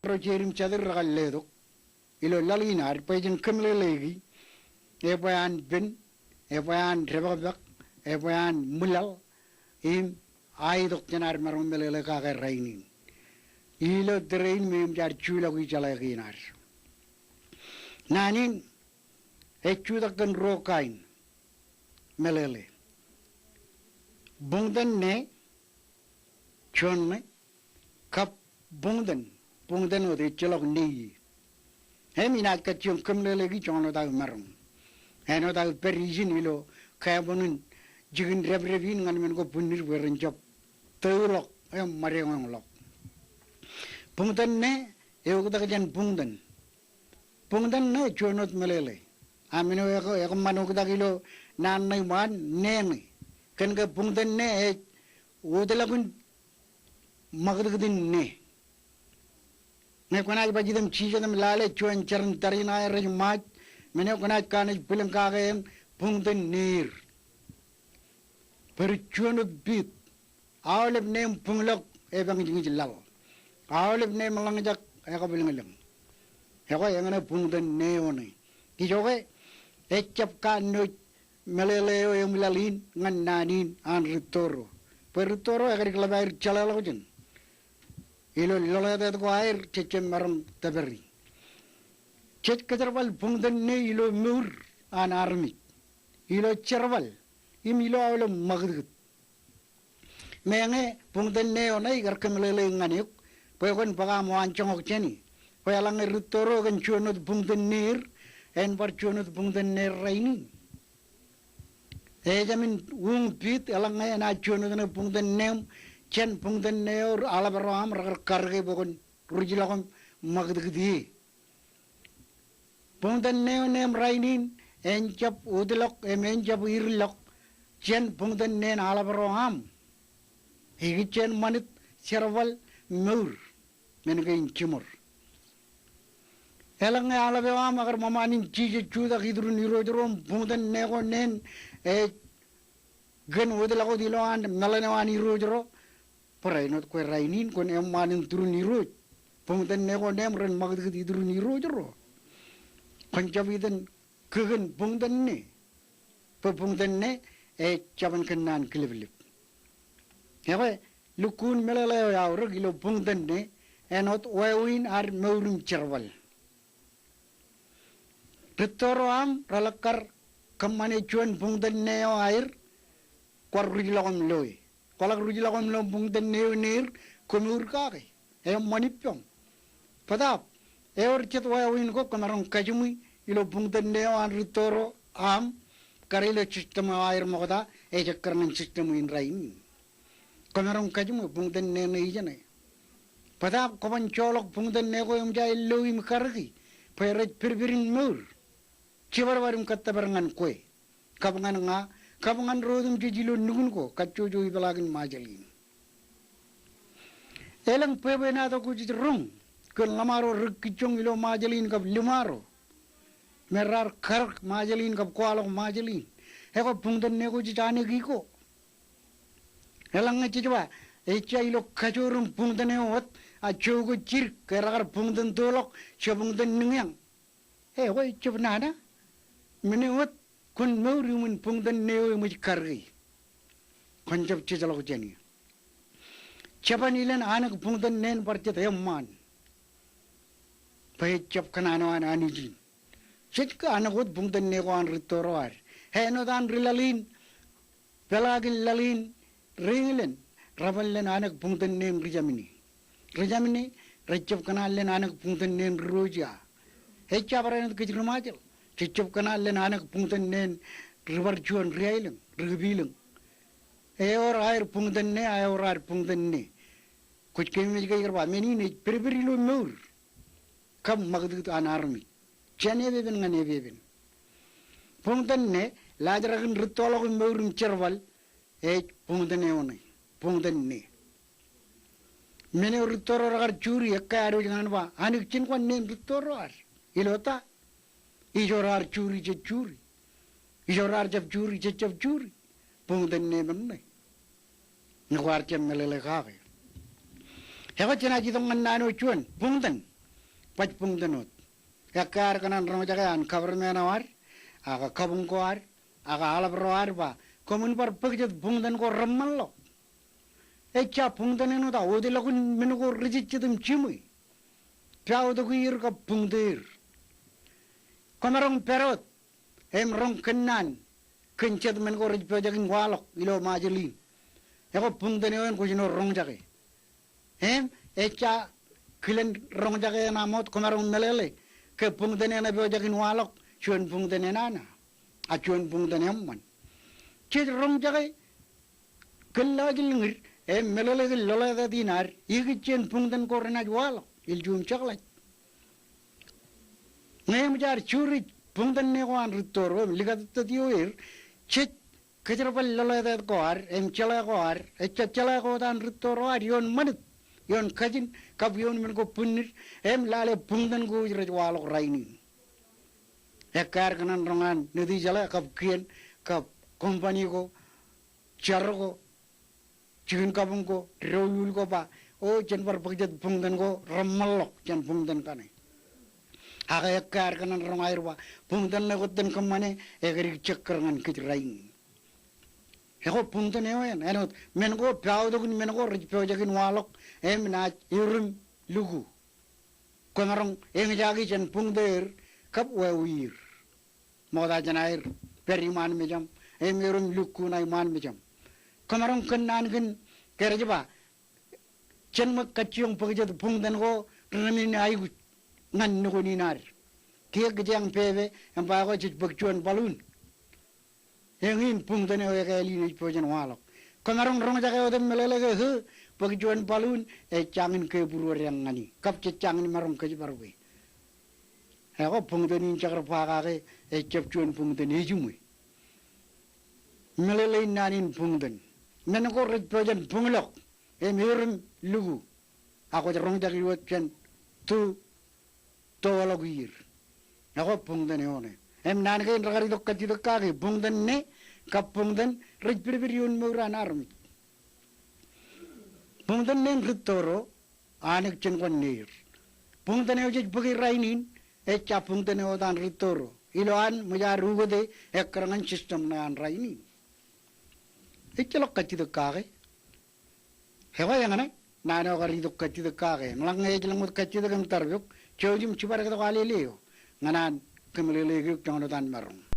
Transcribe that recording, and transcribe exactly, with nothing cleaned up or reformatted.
ro jeid im jatid rekar letok ilo laḷ in ad bwe jen kōmeḷeḷeiki, ebwe an pen, ebwe an depakpak, ebwe an ṃwilaḷ, im aetok jān ad maroñ meḷeḷe kake rainin. Ilo tōre in me eṃōj ad juḷọk ijeḷā kein ad. Naan in ej jutak kōn ruo kain meḷeḷe. Buñtōn ne, juon ṇe, kab buñtōn, buñtōn wōt ejjeḷọk ne ie. Im inaaj kajjioñ kōmeḷeḷeiki joñan wōt aō maroñ. Āinwōt aō pād ijin ilo kabuñ in jikin dāpdāp in ñan men ko bwinnid bwe ren jab tōḷọk im ṃadeñoñḷọk. Buñtōn ne eoktak jān buñtōn. Buñtōn ne juon wōt meḷeḷe. A men eo ekō, ekōṃṃan oktak ilo naan ṇe iṃaan, ne ṇe. Kōn ke buñtōn ne ej wōtlọk in ṃakūtkūt in ne. Ñe kwōnaaj baj item jijet im lale juon jar in tariṇae rej ṃaaj, men eo kwōnaaj kanooj bwilōñ kake eṇ buñtōn neer. Bwe rej juon wōt piit. Aolep ne im buñḷọk epañjñij laḷ. Aolep ne im ḷañjak ekabwilōñlōñ. Ekwe eñṇe buñtōn ne eo ṇe. Ijoke ejjab kanooj meḷeḷe eo eṃwilaḷ in ñan naan in an rūtto ro. Bwe rūtto ro ekar jeḷā aer jeḷāḷọkjeṇ ilo loḷetet ko aer jej jab maroñ tōpari. Jej kōjerbal buñtōn ne ilo mour an armej, ilo jerbal, im ilo aolep ṃakūtkūt. Meñe buñtōn ne eo ṇe ikar kōmeḷeḷe ñan eok, bwe kwōn bōk aṃ waanjoñak jāne. Bwe eḷaññe rūtto ro kōn juon wōt buñtōn neer, en bar juon wōt buñtōn neer rainin. Ejāmin uñpiit eḷaññe enaaj juon wōt ṇe buñtōn neeṃ jān buñtōn ne eo aḷap ro aṃ rekar karōke bwe kwōn rūjḷọk im ṃakūtkūt ie. Buñtōn ne eo neeṃ rainin en jab wōtlọk im en jab irḷọk jān buñtōn neen aḷap ro aṃ. Ikijjien ṃanit, jerbal, mour, men kein jiṃor. Eḷaññe aḷap eo aṃ ekar ṃōṃaan in jijet jutak iturin irooj ro im buñtōn ne ko neen ej kōn wōtlọk wōt ilo an meḷan eo an irooj ro, barāinwōt kwe rainin kwōn eṃṃaan in turin irooj. Buñtōn ne ko neeṃ ren ṃakūtkūt iturin irooj ro. Kwōn jab itōn kōkōn buñtōn ne. Bwe buñtōn ne ejjab en kōnnaan kilōplōp. Ekwe, lukkuun meḷeḷe eo eaorōk ilo buñtōn ne, āinwōt wāween ad mour im jerbal. Rūtto ro aṃ reḷak kar kōṃṃane juon buñtōn ne eo aer, kwar rūjḷọk im loe. Kwōḷak rūjḷọk im lo buñtōn ne eo neer, komour kake. Eṃṃan ippaṃ. Bōtaab, ewōr jet wāween ko kwōmaroñ kajiṃwe ilo buñtōn ne eo an rūtto ro aṃ, kar ilo system eo aer ṃokta, ejekar ñan system in rainin. Kwōmaroñ kajiṃwe buñtōn ne ṇe ijeṇe. Bōtaab kwōban joḷọk buñtōn ne ko eṃōj aer lo im karōki, bwe rej pedped in mour. Jibadbad im kōttōpar ñan kwe, kab ñan ña, kab ñan ro otemjej ilo nukun ko kajjojo ipeḷaakin Ṃajeḷ in. Elōñ bwebwenato ko jej roñ kōn ḷōṃaro ri-Kijjoñ ilo Ṃajeḷ in kab liṃaro me raar karōk Ṃajeḷ in kab kwaḷọk Ṃajeḷ in. Ekwe buñtōn ne ko jej anōki ko. Eḷaññe jej ba, ejja ilo kajoor im buñtōn eo wōt, a, jouj ko jidik ke rekar buñtōn toḷọk, je buñtōn niñeañ. Ekwe ejjab nana. Men eo wōt kwōn mour iuṃwin buñtōn ne eo eṃōj karōke. Kwōn jab jejḷọk jāne. Jeban ilen anōk buñtōn neen bar jet eṃṃaan. Bwe ejjab kōṇaan eo an Anij in. Jej ke anōk wōt buñtōn ne ko an rūtto ro ad. Āinwōt an ri laḷ in, peḷaakin laḷ in ri Iñlōn, reban len anōk buñtōn neen ri Jāmani. Ri Jāmani rejjab kōṇaan len anōk buñtōn neen ri Rusia. Ejja barāinwōt kōj ri Ṃajeḷ. Jejjab kōṇaan len anōk buñtōn neen ri bar juon ri aelōñ, ri kipilōñ. Ewōr aer buñtōn ne, a ewōr ad buñtōn ne. Kwōj keememej ke ikar ba men in ej pedped ilo mour kab ṃakūtkūt an armej jān epepen ñan epepen. Buñtōn ne, laajrak in rūttoḷọk im mour im jerbal, ej buñtōn eo ṇe, buñtōn ne. Men eo rūtto ro rekar juri, ekkā ad wōj ñan ba, anōk jin kōn neen rūtto ro ad. Ilo ta? Ijo raar juri jej juri. Ijo raar jab juri jej jab juri. Buñtōn ne men ṇe. Ñe kwaar jab meḷeḷe kake. Ekwe jenaaj itok ñan naan eo juon, buñtōn. baj buñtōn wōt. Ekkā ad kōṇaan roñjake an government eo ad, ak kabuñ ko ad, ak aḷap ro ad ba, koṃwin bar bōk jet buñtōn ko reṃṃanḷọk. Ejja buñtōn āinwōt aō wōtlọk in men ko rej jejjet im jiṃwe. Pād tok er kab buñtō er. Komaroñ pād wōt im roñ kōnnaan kōn jet men ko rej pojak in waḷọk ilo Ṃajeḷ in. Ekwe buñtōn eo eṇ kwōj jino roñjake. Im ejja kilen roñjake eṇ aṃ wōt, komaroñ meḷeḷe ke buñtōn eṇ epojak in waḷọk juon buñtōn enana, a juon buñtōn eṃṃan. Jej roñjake kōn lọjilñid im meḷeḷe kōn lolōtāt in ad ikijjien buñtōn ko renaaj waḷọk ilju im jekḷaj. Ñe eṃōj ad jurik buñtōn ṇe ko an rūtto ro im likatōttōt ioer, jej kōjerbal lolōtāt ko ad im jeḷā ko ad, ejjab jeḷā ko ad an rūtto ro ad ioon ṃanit, ioon kajin, kab ioon men ko bwinnid, im lale buñtōn ko wōj rej waḷọk rainin. Ekkā ad kōṇaan roñ an Nitijeḷā kab kien kab company ko, jar ko, jikin kabuñ ko, doulul ko ba, o jen bar bōk jet buñtōn ko reṃṃanḷọk jān buñtōn kaṇe. Ak ekkā ad kōṇaan roñ aer ba, buñtōn ṇe kwōj itōn kōṃṃane, ekar jekar ñan kōj rainin. Ekwe buñtōn eo eṇ, āinwōt men ko, pād tok in men ko rej pojak in waḷọk, im naaj erom luku. Komaroñ eñjake jān buñtō er kab wāween er. Ṃokta jān aer pād iṃaan mejaṃ im erom lukkuun eo iṃaan mejaṃ. Komaroñ kōnnaan kōn kōrā ej ba, jen ṃōk kajjioñ bōk jet buñtōn ko ri-remin aikuj ñan nukun in ad. Kiiō kōjeañ pepe im ba ekwe jej bōk juon balloon. Eñin buñtōn eo ekāāl in ej pojak in waḷọk. Komaroñ roñjake wōt im meḷeḷe ke, e, bōk juon balloon ejjañin kebūruod eñ ñani. Kab jejjañin maroñ kōjparok e. Ekwe buñtōn in jekar ba kake ejjab juon buñtōn ejiṃwe. Meḷeḷein naan in buñtōn. Men ko rej pojak in buñḷọk im erom luku. Ak kwōj roñjake wōt jān to toḷọk er. Ekwe buñtōn eo ṇe. Im naan kein rekar itok kajjitōk kake, buñtōn ṇe kab buñtōn rej pedped ioon mour an armej. Buñtōn ṇe in rūtto ro, anōk jen kwanne er. Buñtōn eo jej bōke rainin, ejja buñtōn eo wōt an rūtto ro. Ilo an ṃōj ad ukōte ekkar ñan system ṇe an rainin. Ejjeḷọk kajjitōk kake. Ekwe eñṇe, naan eo kar itok kajjitōk kake. Im ḷak ñe ej ḷōñḷọk kajjitōk im tarpok, jouj im jibadektok alele eo ñan an kōmeḷeḷeik eok joñan wōt an maroñ.